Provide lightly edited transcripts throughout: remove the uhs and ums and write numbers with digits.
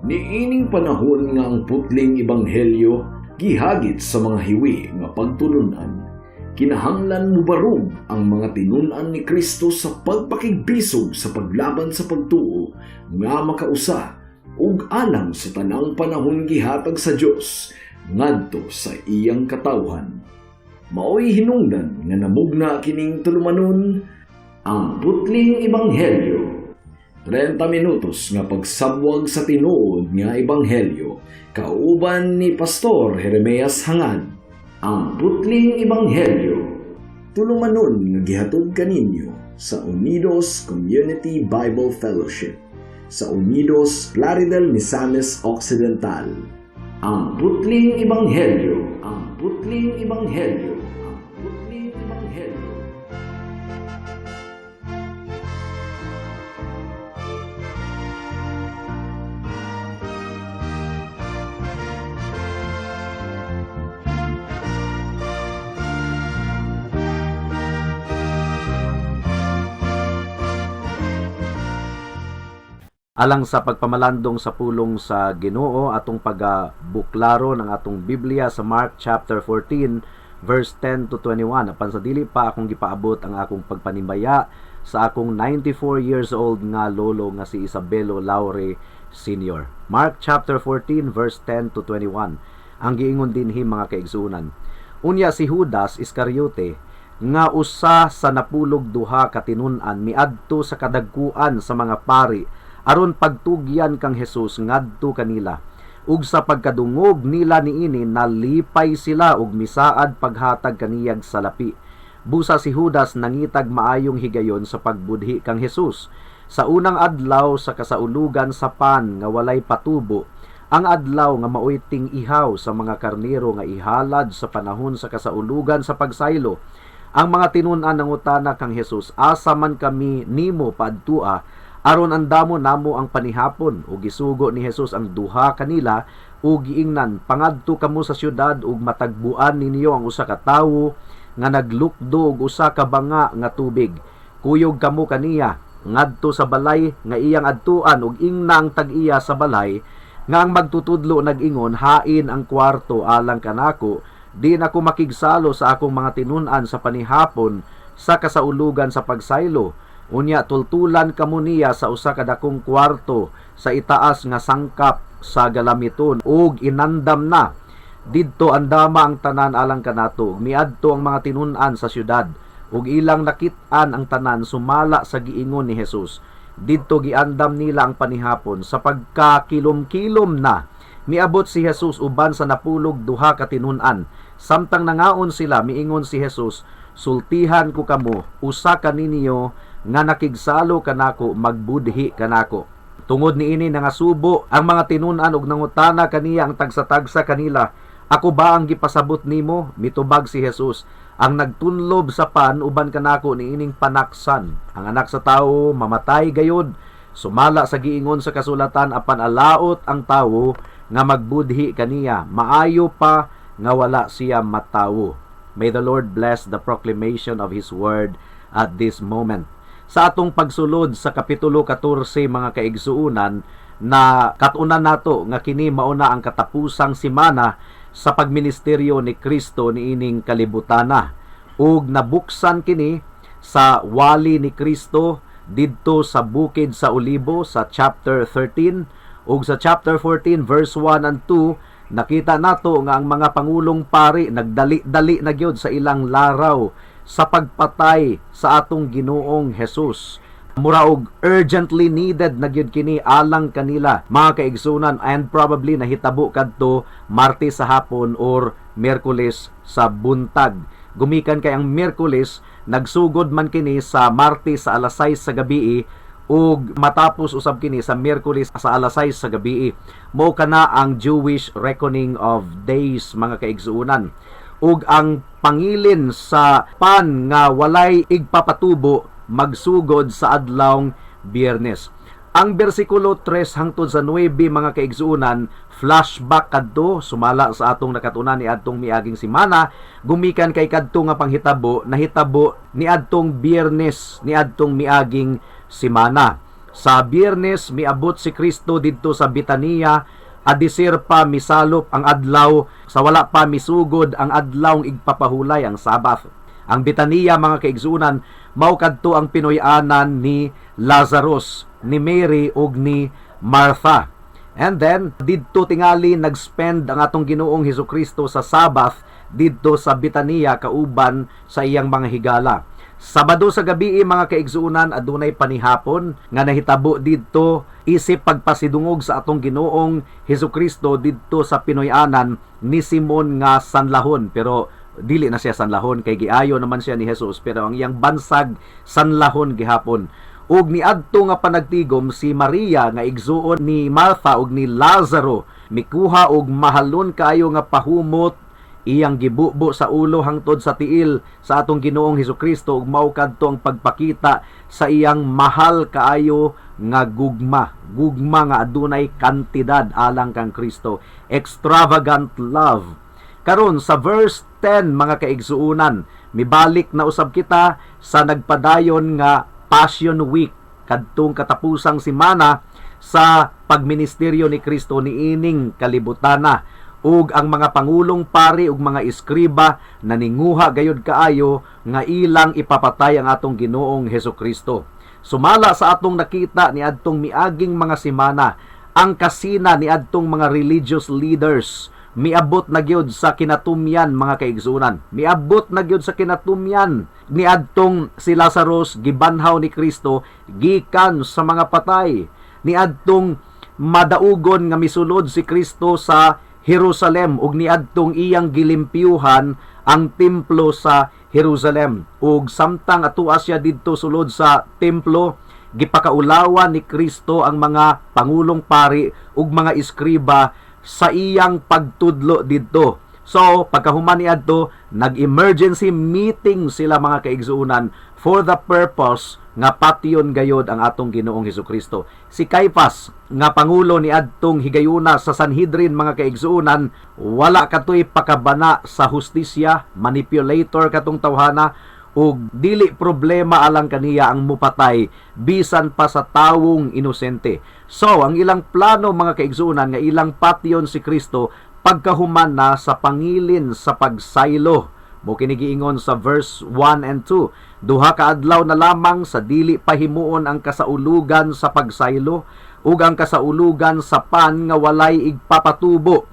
Niining panahon nga ang putling ebanghelyo gihagit sa mga hiwi nga pagtulunan, kinahanglan mubarog ang mga tinun-an ni Kristo sa pagpakigbisog sa paglaban sa pagtuo nga makausa ug alang sa tanang panahon gihatag sa Dios ngadto sa iyang katawhan. Maoy hinungdan nga namugna kining tulumanon, Ang Putling Ebanghelyo. 30 minutos nga pagsabwag sa tinuod nga ebanghelyo kauban ni Pastor Jeremias Hangad. Ang Putling Ebanghelyo. Tulumanon nga gihatod kaninyo sa Unidos Community Bible Fellowship sa Unidos, Plaridel, Misamis Occidental. Ang Putling Ebanghelyo. Ang Putling Ebanghelyo. Ang Putling Ebanghelyo. Alang sa pagpamalandong sa pulong sa Ginoo, atong pagabuklaro ng atong Biblia sa Mark chapter 14 verse 10 to 21. Apan sa dili pa, akong gipaabot ang akong pagpanimbaya sa akong 94 years old nga lolo nga si Isabelo Laure Sr. Mark chapter 14 verse 10 to 21. Ang giingon dinhi, mga kaigsuonan. Unya si Judas Iscariote nga usa sa 12 ka tinun-an miadto sa kadagkuan sa mga pari aron pagtugyan kang Jesus ngadto kanila. Ug sa pagkadungog nila niini, nalipay sila ug misaad paghatag kaniyag salapi. Busa si Judas nangitag maayong higayon sa pagbudhi kang Jesus. Sa unang adlaw sa kasaulugan sa pan nga walay patubo, ang adlaw nga maoy ting-ihaw sa mga karnero nga ihalad sa panahon sa kasaulugan sa pagsaylo, ang mga tinun-an nangutana kang Jesus, "Asa man kami nimo paadtua aron andamo namo ang panihapon?" Ug gisugo ni Jesus ang duha kanila ug giingnan, "Pangadto kamo sa syudad ug matagbuan ninyo ang usa ka tawo nga naglukdo og usa ka banga nga tubig. Kuyog kamo kaniya ngadto sa balay nga iyang adtuan ug ingna ang tag-iya sa balay nga ang magtutudlo nag-ingon, 'Hain ang kwarto alang kanako diin ako makigsalo sa akong mga tinun-an sa panihapon sa kasaulugan sa pagsaylo?' Unya tultulan kamo niya sa usa ka dakong kwarto sa itaas nga sangkap sa galamiton ug inandam na. Didto andama ang tanan alang kanato.' Ug miadto ang mga tinun-an sa syudad ug ilang nakit-an ang tanan sumala sa giingon ni Jesus. Didto giandam nila ang panihapon. Sa pagkakilom-kilom na, miabot si Jesus uban sa 12 ka tinun-an. Samtang nangaon sila, miingon si Jesus, 'Sultihan ko kamo, usa kaninyo nga nakigsalo kanako magbudhi kanako.' Tungod niini nangasubo ang mga tinun-an ug nangutana kaniya ang tagsa-tagsa kanila, 'Ako ba ang gipasabot nimo?' Mitubag si Jesus, 'Ang nagtunlob sa pan uban kanako niining panaksan. Ang Anak sa Tawo mamatay gayod sumala sa giingon sa kasulatan, apan alaot ang tawo nga magbudhi kaniya. Maayo pa nga wala siya matawo.' May the Lord bless the proclamation of His word at this moment. Sa atong pagsulod sa Kapitulo 14, mga kaigsuunan, na katunan nato nga kini mauna ang katapusang semana sa pagministeryo ni Kristo niining kalibutana ug nabuksan kini sa wali ni Kristo didto sa bukid sa Olibo sa chapter 13. Ug sa chapter 14 verse 1 and 2, nakita nato nga ang mga pangulong pari nagdali-dali na gyud sa ilang laraw sa pagpatay sa atong Ginoong Jesus. Mura og urgently needed na gyud kini alang kanila, mga kaigsunan, and probably nahitabo kadto Martes sa hapon or Miyerkules sa buntag. Gumikan kay ang Miyerkules, nagsugod man kini sa Martes sa alas 6 sa gabi ug matapos usab kini sa Miyerkules sa alas 6 sa gabi. Mao kana ang Jewish reckoning of days, mga kaigsuonan. Ug ang pangilin sa pan nga walay igpapatubo magsugod sa adlawng Biyernes. Ang bersikulo 3 hangtod sa 9, mga kaigsuonan, flashback kadto sumala sa atong nakatunan ni adtong miaging semana, gumikan kay kadto nga panghitabo nahitabo ni adtong Biyernes ni adtong miaging semana. Sa Biyernes, miabot si Kristo didto sa Betania adisir pa misalop ang adlaw, sa wala pa misugod ang adlaw igpapahulay, ang Sabbath. Ang Betania, mga kaigsunan, mao kadto ang Pinoy-anan ni Lazarus, ni Mary ug ni Martha. And then didto tingali nag-spend ang atong Ginoong Hesus sa Sabbath didto sa Betania kauban sa iyang mga higala. Sabado sa gabi, mga kaigsuonan, adunay panihapon nga nahitabo didto isip pagpasidungog sa atong Ginoong Hesus Kristo didto sa Pinoy-anan ni Simon nga Sanlahon, pero dili na siya Sanlahon kay giayo naman siya ni Jesus, pero ang iyang bansag Sanlahon gihapon. Ug niadto nga panagtigom, si Maria nga igsuon ni Martha ug ni Lazaro mikuha og mahalon kaayo nga pahumot, iyang gibubo sa ulo hangtod sa tiil sa atong Ginoong Hesus Kristo, ug mao kadto ang pagpakita sa iyang mahal kaayo nga gugma, gugma nga adunay kantidad alang kang Kristo, extravagant love. Karon sa verse 10, mga kaigsuonan, mibalik na usab kita sa nagpadayon nga Passion Week, kadtong katapusang semana sa pagministeryo ni Kristo niining kalibutana, ug ang mga pangulong pari ug mga eskriba naninguha gayud kaayo nga ilang ipapatay ang atong Ginoong Hesus Kristo. Sumala sa atong nakita niadtong miaging mga semana, ang kasina niadtong mga religious leaders miabot na gyud sa kinatumyan, mga kaigsunan. Miabot na gyud sa kinatumyan niadtong si Lazarus gibanhaw ni Kristo gikan sa mga patay. Niadtong madaugon nga misulod si Kristo sa Jerusalem ug niadtong iyang gilimpyuhan ang templo sa Jerusalem. Ug samtang atua siya didto sulod sa templo, gipakaulawan ni Kristo ang mga pangulong pari ug mga eskriba sa iyang pagtudlo didto. So, pagkahuman niadto, nag-emergency meeting sila, mga kaigsuonan, for the purpose nga patyon gayod ang atong Ginoong Hesus Kristo. Si Caiphas nga pangulo ni adtong higayuna sa Sanhedrin, mga kaigsuonan, wala katoy pakabana sa hustisya, manipulator katong tawhana, ug dili problema alang kaniya ang mupatay bisan pa sa tawong inosente. So, ang ilang plano, mga kaigsuonan, nga ilang patyon si Kristo pagkahuman na sa pangilin sa pagsaylo. Mao kini giingon sa verse 1 and 2. Duha ka adlaw na lamang sa dili pahimuon ang kasaulugan sa pagsaylo ug ang kasaulugan sa pan nga walay igpapatubo.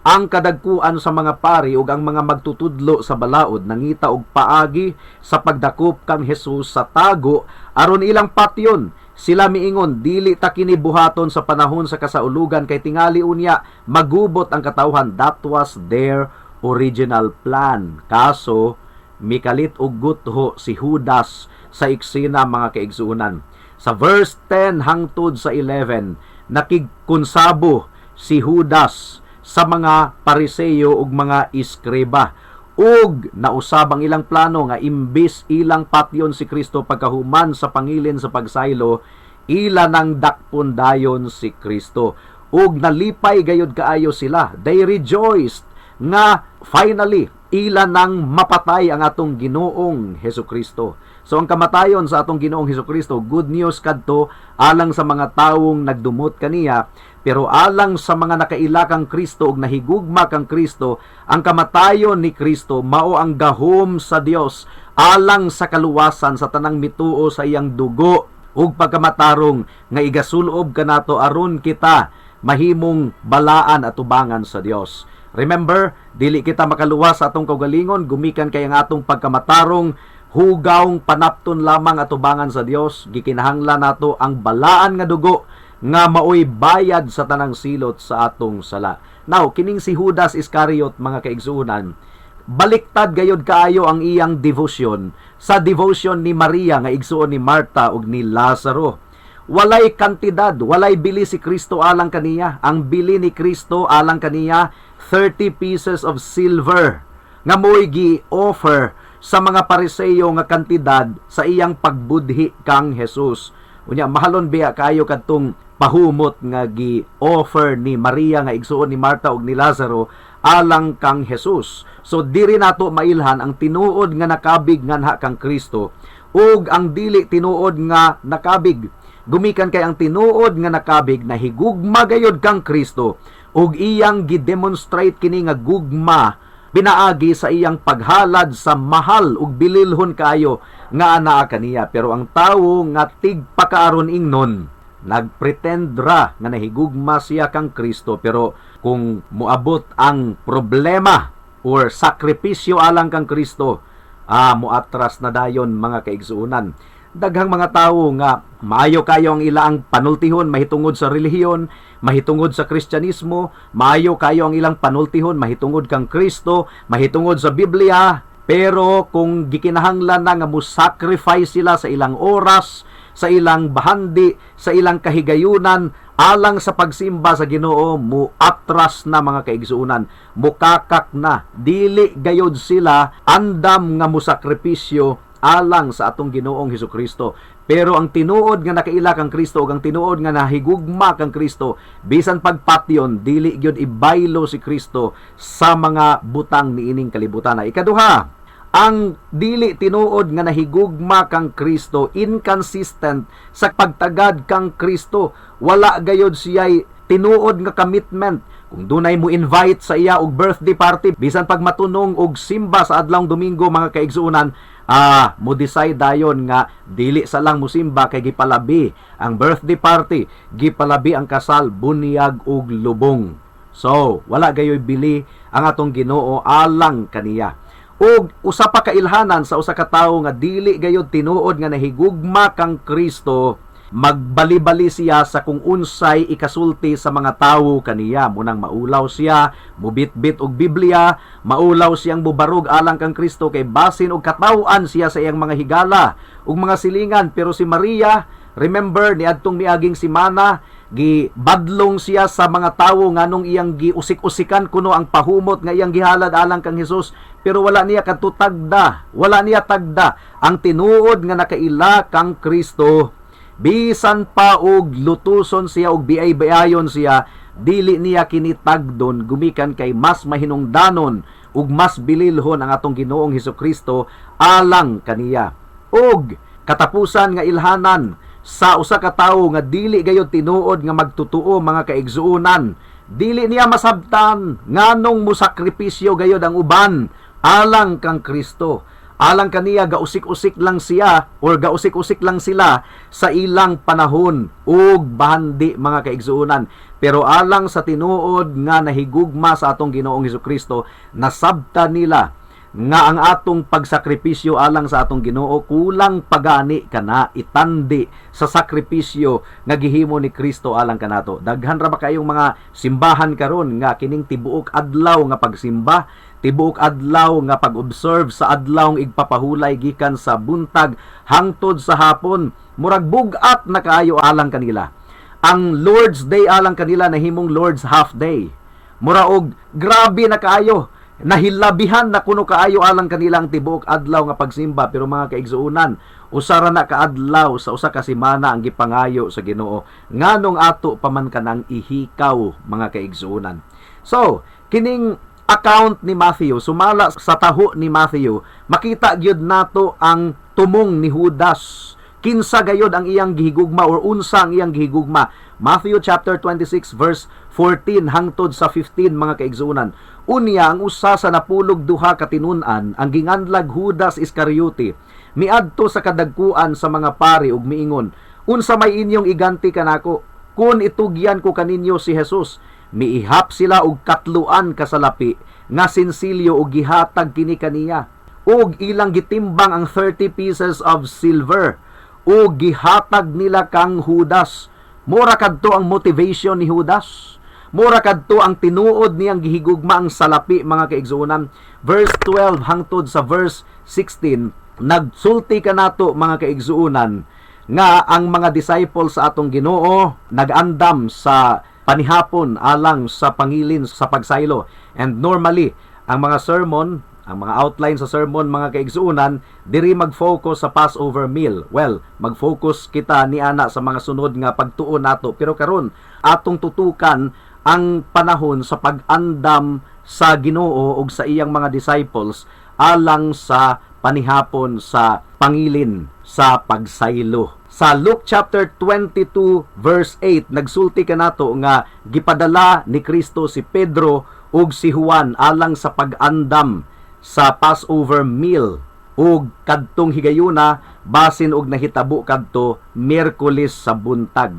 Ang kadagkuan sa mga pari ug ang mga magtutudlo sa balaod nangita og paagi sa pagdakop kang Jesus sa tago aron ilang patyon. Sila miingon, "Dili ta kini buhaton sa panahon sa kasaulugan kay tingali unya magubot ang katawhan." That was their original plan. Kaso mikalit og gutho si Judas sa eksena, mga kaigsuonan. Sa verse 10 hangtod sa 11, nakigkonsabo si Judas sa mga Pariseyo ug mga eskriba ug nausab ang ilang plano nga imbis ilang patyon si Kristo pagkahuman sa pangilin sa pagsaylo, ila nang dakpon dayon si Kristo. Ug nalipay gayud kaayo sila. They rejoiced nga finally ila nang mapatay ang atong Ginoong Hesus Kristo. So ang kamatayon sa atong Ginoong Hesus Kristo, good news kadto alang sa mga tawong nagdumot kaniya, pero alang sa mga nakaila kang Kristo ug nahigugma kang Kristo, ang kamatayon ni Kristo mao ang gahom sa Dios alang sa kaluwasan sa tanang mituo sa iyang dugo ug pagkamatarong nga igasulob kanato aron kita mahimong balaan at tubangan sa Dios. Remember, dili kita makaluwas sa atong kaugalingon gumikan kay ang atong pagkamatarong hugawng panapton lamang atubangan sa Dios. Gikinahanglan nato ang balaan nga dugo nga maoy bayad sa tanang silot sa atong sala. Now, kining si Judas Iscariot, mga kaigsuonan, baliktad gayod kaayo ang iyang devotion sa devotion ni Maria nga igsuon ni Marta ug ni Lazaro. Walay kantidad, walay bili si Kristo alang kaniya. Ang bili ni Kristo alang kaniya, 30 pieces of silver nga mo'y gi-offer sa mga Pariseyo nga kantidad sa iyang pagbudhi kang Jesus. Unya mahalon biya kaayo kadtong pahumot nga gi-offer ni Maria nga igsuon ni Marta ug ni Lazaro alang kang Jesus. So diri nato mailhan ang tinuod nga nakabig nganha kang Kristo ug ang dili tinuod nga nakabig. Gumikan kay ang tinuod nga nakabig nahigugma gayod kang Kristo ug iyang gidemonstrate kini nga gugma pinaagi sa iyang paghalad sa mahal ug bililhon kaayo nga anaa kaniya. Pero ang tawo nga tigpakaaron ingnon, nagpretend ra nga nahigugma siya kang Kristo, pero kung moabot ang problema or sakripisyo alang kang Kristo, muatras na dayon, mga kaigsuonan. Daghang mga tawo nga maayo kayo ang ilang panultihon mahitungod sa relihiyon, mahitungod sa Kristyanismo, maayo kayo ang ilang panultihon mahitungod kang Kristo, mahitungod sa Biblia, pero kung gikinahanglan na nga mo sacrifice sila sa ilang oras, sa ilang bahandi, sa ilang kahigayunan alang sa pagsimba sa Ginoo, mu atras na, mga kaigsuonan, mukakak na, dili gayod sila andam nga musakripisyo alang sa atong Ginoong Hesukristo. Pero ang tinuod nga nakaila kang Kristo ug ang tinuod nga nahigugma kang Kristo, bisan pagpatyon, dili gyud ibaylo si Kristo sa mga butang niining kalibutan. Ikaduha, ang dili tinuod nga nahigugma kang Kristo, inconsistent sa pagtagad kang Kristo. Wala gayod siya'y tinuod nga commitment. Kung dunay mo invite sa iya og birthday party, bisan pag matunong og simba sa adlawng Domingo, mga kaigsuonan, mo decide dayon nga dili sa lang musimba kay gipalabi ang birthday party, gipalabi ang kasal, bunyag ug lubong. So, wala gayoy bili ang atong Ginoo alang kaniya. Ug usa pa ka ilhanan sa usa ka tawo nga dili gayod tinuod nga nahigugma kang Kristo, magbali-bali siya sa kung unsay ikasulti sa mga tawo kaniya. Munang maulaw siya mubitbit og Biblia, maulaw siyang mubarog alang kang Kristo kay basin og kataw-an siya sa iyang mga higala ug mga silingan. Pero si Maria, remember, niadtong miaging semana, gibadlong siya sa mga tawo nganong iyang giusik-usikan kuno ang pahumot nga iyang gihalad alang kang Hesus, pero wala niya kadto tagda, wala niya tagda. Ang tinuod nga nakaila kang Kristo, bisan pa og lutuson siya og biay-biayon siya, dili niya kini tagdon gumikan kay mas mahinungdanon ug mas bililhon ang atong Ginoong Hesukristo alang kaniya. Ug katapusan nga ilhanan sa usa ka tawo nga dili gayod tinuod nga magtutuo, mga kaigsuonan, dili niya masabtan nganong musakripisyo gayod ang uban alang kang Kristo. Alang kaniya, gausik-usik lang siya or gausik-usik lang sila sa ilang panahon ug bahandi, mga kaigsuonan. Pero alang sa tinuod nga nahigugma sa atong Ginoong Hesukristo, nasabta nila nga ang atong pagsakripisyo alang sa atong Ginoo kulang pagani kana itandi sa sakripisyo nga gihimo ni Kristo alang kanato. Daghan ra ba kayong mga simbahan karon nga kining tibuok adlaw nga pagsimba, tibuok adlaw nga pag-observe sa adlawng igpapahulay gikan sa buntag hangtod sa hapon, murag bug-at na kaayo alang kanila. Ang Lord's Day alang kanila nahimong Lord's half day. Mura og grabe na kaayo, nahilabihan na kuno kaayo alang kanilang tibuok adlaw nga pagsimba. Pero mga kaigsuonan, usa ra na kaadlaw sa usa ka semana ang gipangayo sa Ginoo. Nganong ato pa man kanang ihikaw, mga kaigsuonan? So kining account ni Matthew, sumala sa taho ni Matthew, makita gyud nato ang tumong ni Judas, kinsa gayod ang iyang gihigugma or unsa ang iyang gihigugma. Matthew chapter 26 verse 14 hangtod sa 15, mga kaigsuonan. Unya ang usa sa 12 ka tinun-an, ang ginganlag Judas Iscariote, miadto sa kadagkuan sa mga pari ug miingon, "Unsa may inyong iganti kanako kun itugyan ko kaninyo si Jesus?" Miihap sila og katluan ka salapi nga sinsilyo ug gihatag kini kaniya. Ug ilang gitimbang ang 30 pieces of silver ug gihatag nila kang Judas. Mura kadto ang motivation ni Judas. Mura kadto ang tinuod niyang gihigugma ang salapi, mga kaigsuonan. Verse 12 hangtod sa verse 16, nagsulti kanato, mga kaigsuonan, nga ang mga disciples sa atong Ginoo nagandam sa panihapon alang sa pangilin sa pagsaylo. And normally, ang mga sermon, ang mga outline sa sermon, mga kaigsuonan, diri mag-focus sa Passover meal. Well, mag-focus kita ni ana sa mga sunod nga pagtuon nato. Pero karon, atong tutukan ang panahon sa pag-andam sa Ginoo ug sa iyang mga disciples alang sa panihapon sa pangilin sa pagsaylo. Sa Luke chapter 22 verse 8, nagsulti kanato nga gipadala ni Kristo si Pedro ug si Juan alang sa pag-andam sa Passover meal, ug kadtong higayuna, basin og nahitabo kadto Miyerkules sa buntag.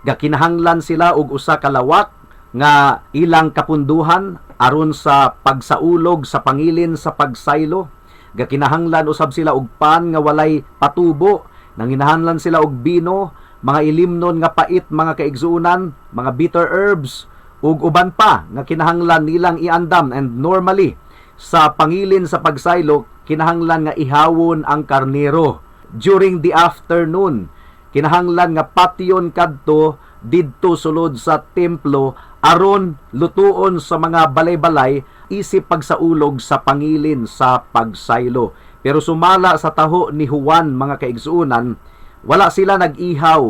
Gakinahanglan sila og usa ka lawak nga ilang kapunduhan aron sa pagsaulog sa pangilin sa pagsaylo. Gakinahanglan usab sila og pan nga walay patubo. Nanginahanglan sila og bino, mga ilimnon nga pait, mga kaigsuonan, mga bitter herbs ug uban pa nga kinahanglan nilang iandam. And normally, sa pangilin sa pagsaylo, kinahanglan nga ihawon ang karnero during the afternoon. Kinahanglan nga patyon kadto didto sulod sa templo aron lutuon sa mga balay-balay isip pagsaulog sa pangilin sa pagsaylo. Pero sumala sa taho ni Juan, mga kaigsuonan, wala sila nag-ihaw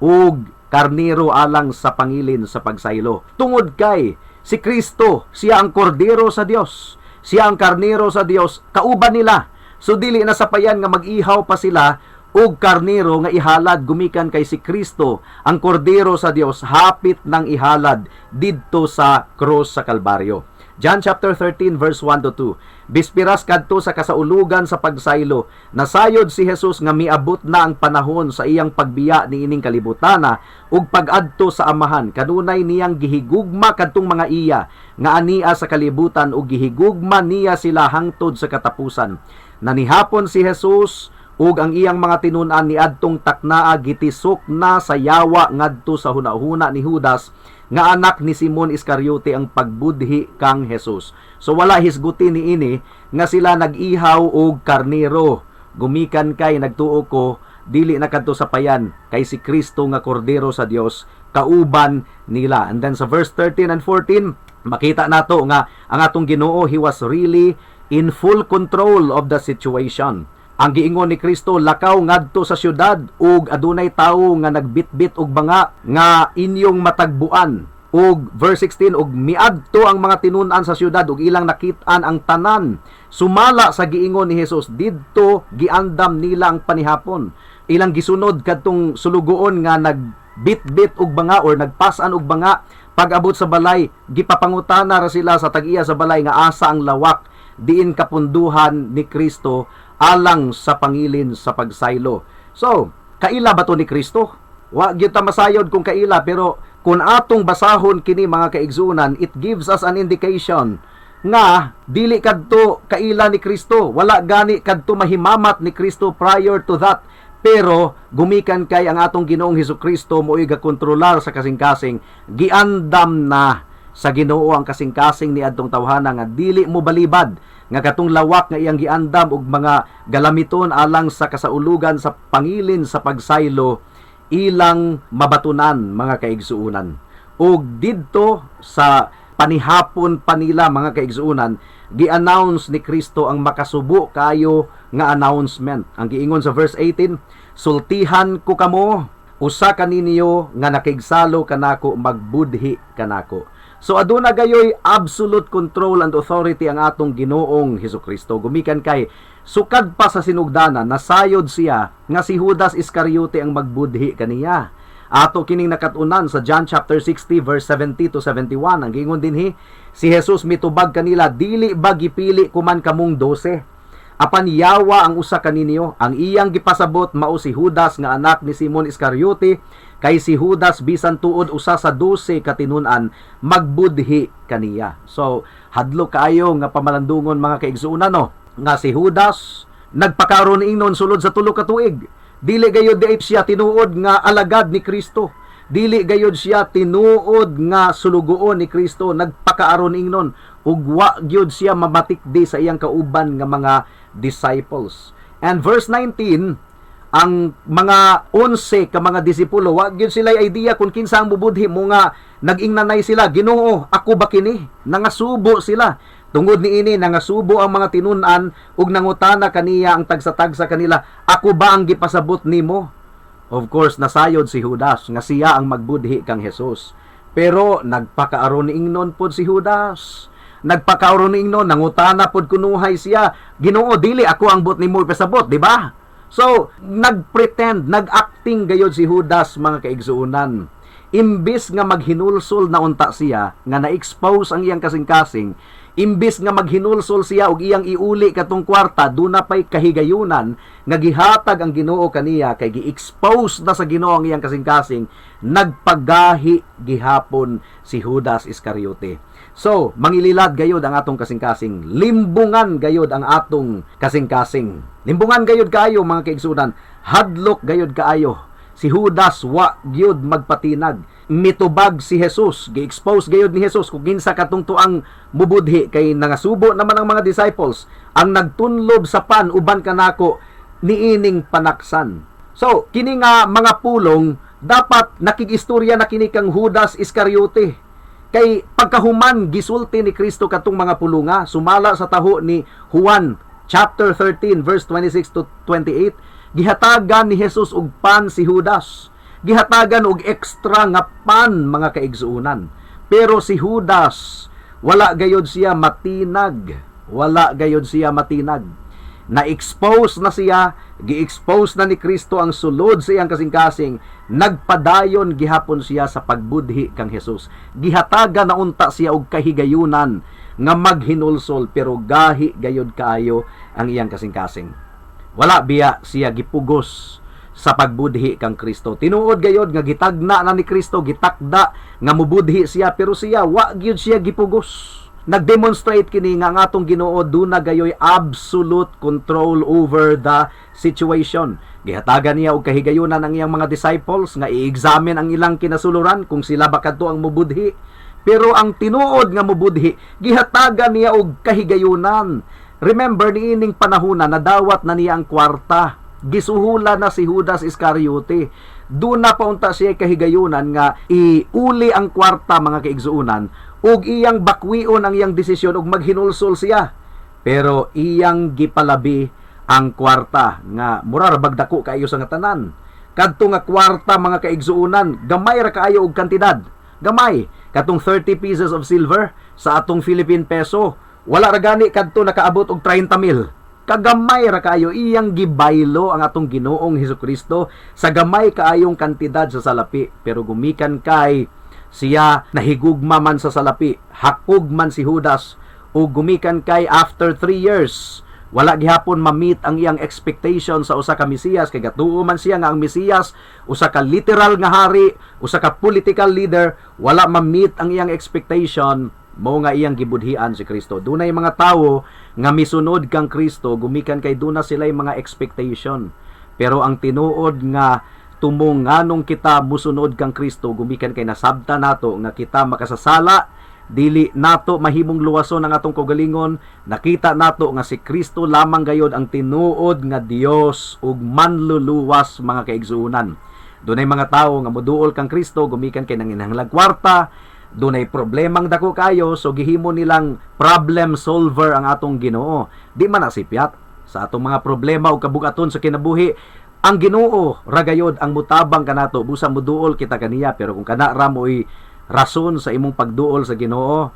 og karnero alang sa pangilin sa pagsaylo. Tungod kay si Kristo, siya ang kordero sa Dios. Siya ang karnero sa Dios, kauban nila. So dili na sapayan nga mag-ihaw pa sila og karnero nga ihalad, gumikan kay si Kristo, ang kordero sa Dios, hapit nang ihalad didto sa krus sa Kalbaryo. John chapter 13 verse 1 to 2. Bispiras kadto sa kasaulugan sa pagsaylo, nasayod si Jesus nga miabot na ang panahon sa iyang pagbiya niining kalibutana ug pag-adto sa Amahan. Kanunay niyang gihigugma kadtong mga iya nga ania sa kalibutan, ug gihigugma niya sila hangtod sa katapusan. Nanihapon si Jesus ug ang iyang mga tinun-an niadtong taknaa, gitisok na sa yawa ngadto sa hunahuna ni Judas nga anak ni Simon Iscariote ang pagbudhi kang Jesus. So wala hisguti niini nga sila nag-ihaw og karnero. Gumikan kay nagtuo ko dili na kadto sapayan kay si Kristo nga kordero sa Dios kauban nila. And then sa verse 13 and 14, makita nato nga ang atong Ginoo, he was really in full control of the situation. Ang giingon ni Kristo, "Lakaw ngadto sa syudad ug adunay tawo nga nagbitbit og banga nga inyong matagbuan." Ug verse 16, ug miadto ang mga tinun-an sa syudad ug ilang nakit-an ang tanan sumala sa giingon ni Jesus. Didto giandam nila ang panihapon. Ilang gisunod kadtong sulugoon nga nagbitbit og banga or nagpasan og banga. Pag-abot sa balay, gipapangutana ra sila sa tag-iya sa balay nga asa ang lawak diin kapunduhan ni Kristo alang sa pangilin sa pagsaylo. So, kaila ba to ni Kristo? Wa gyud ta masayod kung kaila, pero kung atong basahon kini, mga kaigsunan, it gives us an indication nga dili kadto kaila ni Kristo. Wala gani kadto mahimamat ni Kristo prior to that. Pero gumikan kay ang atong Ginoong Hesus Kristo mo'y gakontrolar sa kasing-kasing, giandam na sa Ginoo ang kasing-kasing ni adtong tawhana nga dili mo balibad nga katong lawak nga iyang giandam og mga galamiton alang sa kasaulugan sa pangilin sa pagsaylo ilang mabatunan, mga kaigsuunan. Ug didto sa panihapon pa nila, mga kaigsuunan, gi-announce ni Kristo ang makasubo kayo nga announcement. Ang giingon sa verse 18, "Sultihan ko kamo, usa kaninyo nga nakigsalo kanako magbudhi kanako." So aduna gayoy absolute control and authority ang atong Ginoong Hesus Kristo. Gumikan kay sukad pa sa sinugdanan, nasayod siya nga si Judas Iscariote ang magbudhi kaniya. Ato kining nakat-unan sa John chapter 60 verse 70 to 71. Ang giingon dinhi, si Jesus mitubag kanila, "Dili ba gipili ko man kamong 12? Apan yawa ang usa kaninyo." Ang iyang gipasabot mao si Judas nga anak ni Simon Iscariote, kay si Judas, bisan tuod usa sa 12 ka tinun-an, magbudhi kaniya. So hadlo kaayo nga pamalandungon, mga kaigsuonan, no, nga si Judas nagpakaaron ingnon sulod sa 3 ka tuig. Dili gayud di siya tinuod nga alagad ni Kristo. Dili gayud siya tinuod nga sulugoon ni Kristo, nagpakaaron ingnon ug wa gyud siya mamatikdi sa iyang kauban nga mga disciples. And verse 19, ang mga 11 ka mga disipulo, wa gyud sila idea kung kinsa ang mubudhi mo nga nag-ingnanay sila, "Ginoo, ako ba kini?" Nangasubo sila. Tungod niini, nangasubo ang mga tinun-an ug nangutana kaniya ang tagsa-tagsa kanila, "Ako ba ang gipasabot nimo?" Of course, nasayod si Judas nga siya ang magbudhi kang Jesus. Pero nagpakaaron ni ingnon pod si Judas. Nagpakaaron ni ingnon, nangutana pod kunuhay siya, "Ginoo, dili ako ang buot nimo ipasabot, di ba?" So, nagpretend, nag-acting gayod si Judas, mga kaigsuonan. Imbis nga maghinulsol na unta siya, nga na-expose ang iyang kasing-kasing, imbis nga maghinulsol siya og iyang iuli katong kwarta, duna pay kahigayunan nga gihatag ang Ginoo kaniya kay gi-expose na sa Ginoo ang iyang kasing-kasing, nagpagahi gihapon si Judas Iscariote. So, mangililad gayod ang atong kasing-kasing, limbungan gayod ang atong kasing-kasing. Limbungan gayod kaayo, mga kaigsuonan, hadlok gayod kaayo. Si Judas wa gyud magpatinag. Mitubag si Jesus, gi-expose gayud ni Jesus kung kinsa katong tuang mubudhi kay nangasubo naman ang mga disciples ang nagtunlob sa pan uban kanako niining panaksan. So, kini nga mga pulong dapat nakig-istorya na kini kang Judas Iscariote. Kay pagkahuman gisulti ni Kristo katong mga pulunga sumala sa taho ni Juan chapter 13 verse 26 to 28, gihatagan ni Jesus og pan si Judas. Gihatagan og extra nga pan, mga kaigsuonan. Pero si Judas, wala gayod siya matinag. Wala gayod siya matinag. Na-expose na siya, gi-expose na ni Kristo ang sulod sa iyang kasing-kasing, nagpadayon gihapon siya sa pagbudhi kang Jesus. Gihatagan na unta siya og kahigayunan nga maghinulsol, pero gahi gayod kaayo ang iyang kasing-kasing. Wala biya siya gipugos sa pagbudhi kang Kristo. Tinuod gayod nga gitagna na ni Kristo, gitakda nga mubudhi siya, pero siya wa gyud siya gipugos. Nag-demonstrate kini nga ang atong Ginoo duna gayoy absolute control over the situation. Gihatagan niya og kahigayunan ang iyang mga disciples nga i-examine ang ilang kinasuluran kung sila ba kadto ang mubudhi. Pero ang tinuod nga mubudhi, gihatagan niya og kahigayunan. Remember, niining panahona nadawat na niya ang kwarta. Gisuhula na si Judas Iscariote. Duna pa unta siya kahigayunan nga iuli ang kwarta, mga kaigsuonan, ug iyang bakwion ang iyang desisyon ug maghinulsol siya. Pero iyang gipalabi ang kwarta nga mura ra bag dako kaayo sa nga tanan. Kadto nga kwarta, mga kaigsuonan, gamay ra kaayo og kantidad. Gamay katong 30 pieces of silver sa atong Philippine peso. Wala ra gani kadto nakaabot og 30 mil. Kagamay ra kaayo. Iyang gibaylo ang atong Ginoong Hesukristo sa gamay kaayong kantidad sa salapi, pero gumikan kay siya nahigugma man sa salapi, hakog man si Judas, ug gumikan kay after 3 years wala gihapon ma-meet ang iyang expectation sa usa ka Mesiyas, kay gatuo man siya nga ang Mesiyas usa ka literal nga hari, usa ka political leader. Wala ma-meet ang iyang expectation, mao nga iyang gibudhian si Kristo. Dunay mga tawo nga misunod kang Kristo gumikan kay duna sila'y mga expectation. Pero ang tinuod nga tumong nganong kita musunod kang Kristo gumikan kay nasabta nato nga kita makasasala, dili nato mahimong luwason ang atong kaugalingon. Nakita nato nga si Kristo lamang gayod ang tinuod nga Dios ug manluluwas, mga kaigsuonan. Dunay mga tawo nga moduol kang Kristo gumikan kay nanginahanglag kwarta, dunay problemang dako kayo, so gihimo nilang problem solver ang atong Ginoo. Di man na sipyat sa atong mga problema ug kabugaton sa kinabuhi. Ang Ginoo ra gayod ang mutabang kanato busa moduol kita kaniya. Pero kung kana ra mo'y rason sa imong pagduol sa Ginoo,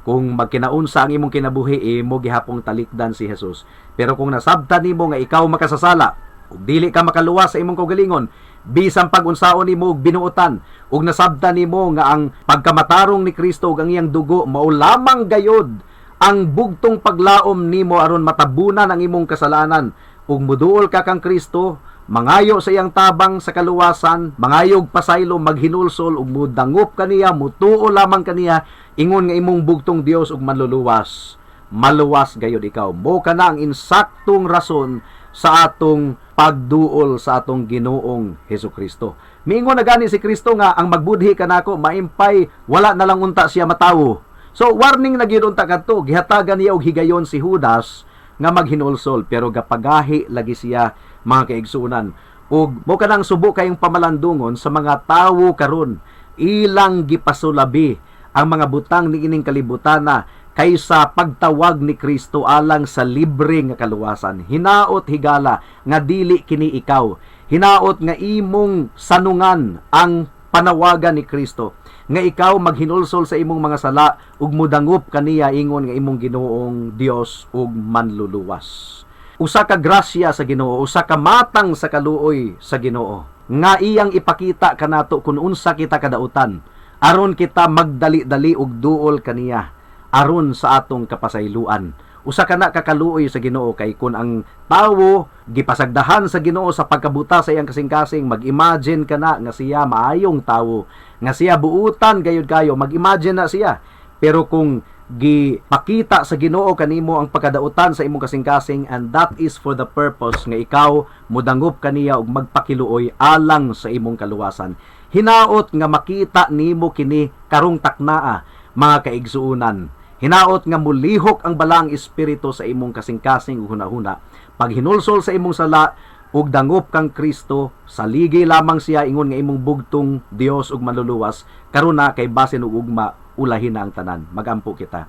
kung magkinaunsa ang imong kinabuhi, imo gihapong talikdan si Jesus. Pero kung nasabtan nimo nga ikaw makasasala ug dili ka makaluwas sa imong kaugalingon bisan pag-unsaon nimo og binuotan, ug nasabtan nimo nga ang pagkamatarong ni Kristo ug ang iyang dugo mao lamang gayod ang bugtong paglaom nimo aron matabunan ang imong kasalanan, ug muduol ka kang Kristo, mangayo sa iyang tabang sa kaluwasan, mangayog pasaylo, maghinulsol ug mudangop kaniya, mutuo lamang kaniya ingon nga imong bugtong Dios ug manluluwas, maluwas gayod ikaw. Mo kana ang insaktong rason sa atong pagduol sa atong Ginoong Hesus Kristo. Miingon na gani si Kristo nga ang magbudhi kanako maimpay wala na lang unta siya matawo. So warning na gyud unta kadto, gihatagan niya og higayon si Judas nga maghinulsol, pero gapagahi lagi siya, mga kaigsuonan. Ug mo kanang subo kayong pamalandungon sa mga tawo karon, ilang gipasulabi ang mga butang niining kalibutana kaysa pagtawag ni Kristo alang sa libre nga kaluwasan. Hinaot, higala, nga dili kini ikaw. Hinaot nga imong sanungan ang panawagan ni Kristo nga ikaw maghinulsol sa imong mga sala ug mudangop kaniya ingon nga imong Ginoong Dios ug manluluwas. Usa ka grasya sa Ginoo, usa ka matang sa kaluoy sa Ginoo nga iyang ipakita kanato kung unsa kita kadautan aron kita magdali-dali og duol kaniya aron sa atong kapasayloan. Usa ka na kakaluoy sa Ginoo kay kun ang tawo gipasagdahan sa Ginoo sa pagkabuta sa iyang kasing-kasing, mag-imagine ka na nga siya maayong tawo, nga siya buutan gayud kayo, mag-imagine na siya. Pero kung gipakita sa Ginoo kanimo ang pagkadautan sa imong kasing-kasing, and that is for the purpose nga ikaw mudangop kaniya og magpakiluoy alang sa imong kaluwasan. Hinaot nga makita nimo kini karong taknaa, mga kaigsuonan. Hinaot nga mulihok ang Balaang Espiritu sa imong kasing-kasing ug hunahuna. Paghinulsol sa imong sala ug dangop kang Kristo, saligi lamang siya ingon nga imong bugtong Dios ug Manluluwas, karon na kay basin og ugma ulahin na ang tanan. Magampo kita.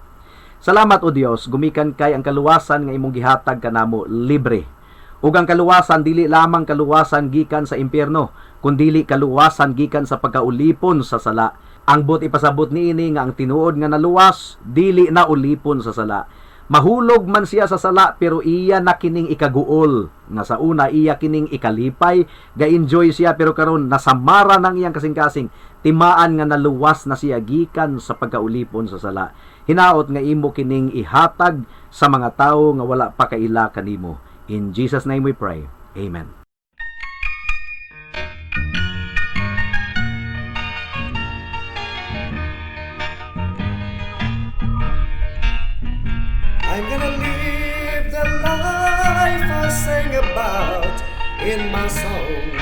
Salamat, O Dios, gumikan kay ang kaluwasan nga imong gihatag kanamo libre. Ug ang kaluwasan dili lamang kaluwasan gikan sa impyerno, kundili kaluwasan gikan sa pagkaulipon sa sala. Ang buot ipasabot niini nga ang tinuod nga naluwas dili na ulipon sa sala. Mahulog man siya sa sala, pero iya na kining ikaguol. Nga sa una iya kining ikalipay, ga-enjoy siya, pero karon nasamara nang iyang kasing-kasing. Timaan nga naluwas na siya gikan sa pagkaulipon sa sala. Hinaot nga imo kining ihatag sa mga tawo nga wala pa kaila kanimo. In Jesus' name we pray. Amen. I'm gonna live the life I sing about in my song.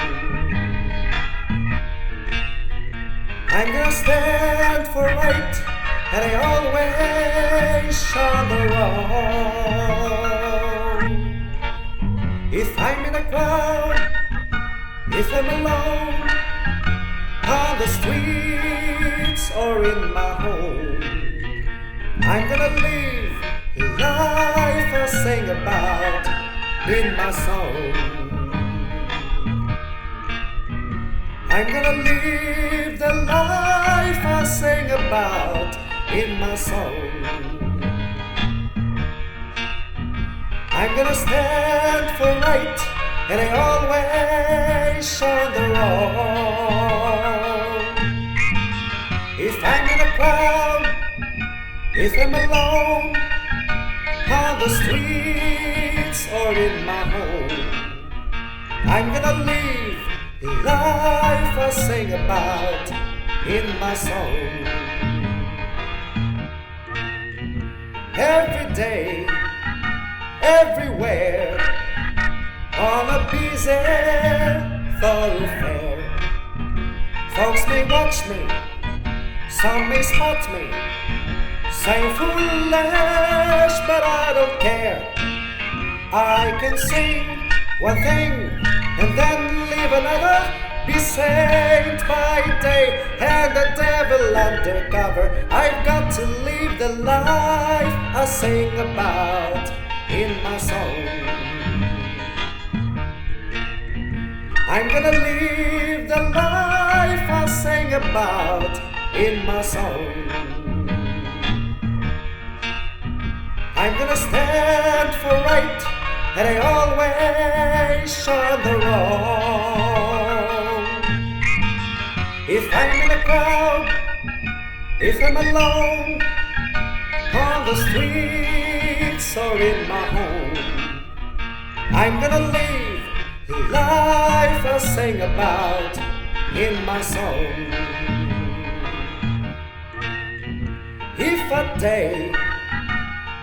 I'm gonna stand for right, and I always shun the wrong. If I'm in a crowd, if I'm alone, on the streets or in my home, I'm gonna live the life I sing about in my song. I'm gonna live the life I sing about in my song. I'm gonna stand for right, and I always shun the wrong. If I'm in a crowd, if I'm alone, on the streets or in my home, I'm gonna live the life I sing about in my song. Every day, everywhere, on a busy thoroughfare, folks may watch me, some may spot me, say foolish, but I don't care. I can sing one thing and then leave another, be saint by day and the devil undercover. I've got to live the life I sing about in my song. I'm gonna live the life I sing about in my song. I'm gonna stand for right, and I always shun the wrong. If I'm in a crowd, if I'm alone, on the streets or in my home, I'm gonna live the life I sing about in my song. If at day,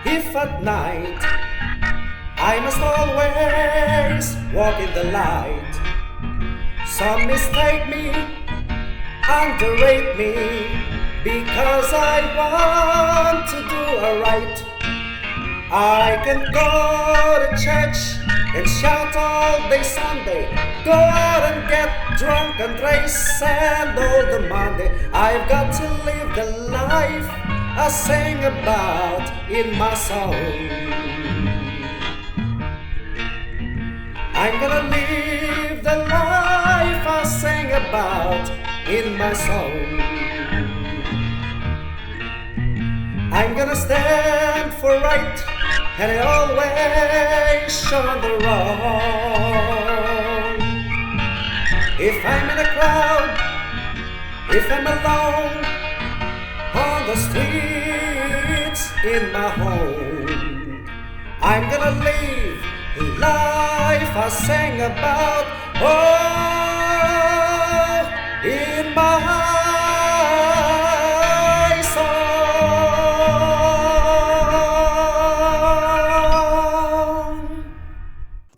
if at night, I must always walk in the light. Some mistake me, underrate me, because I want to do aright. I can go to church and shout all day Sunday, go out and get drunk and race and all the Monday. I've got to live the life I sing about in my song. I'm gonna live the life I sing about in my song. I'm gonna stand for right, And I always shun the wrong. If I'm in a crowd, if I'm alone, on the streets, in my home, I'm gonna live the life I sang about. Oh, in my song.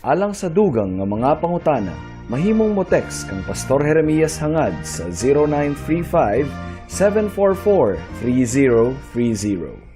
Alang sa dugang nga mga pangutana, mahimong mo text kang Pastor Jeremias Hangad sa 0935 744 3030.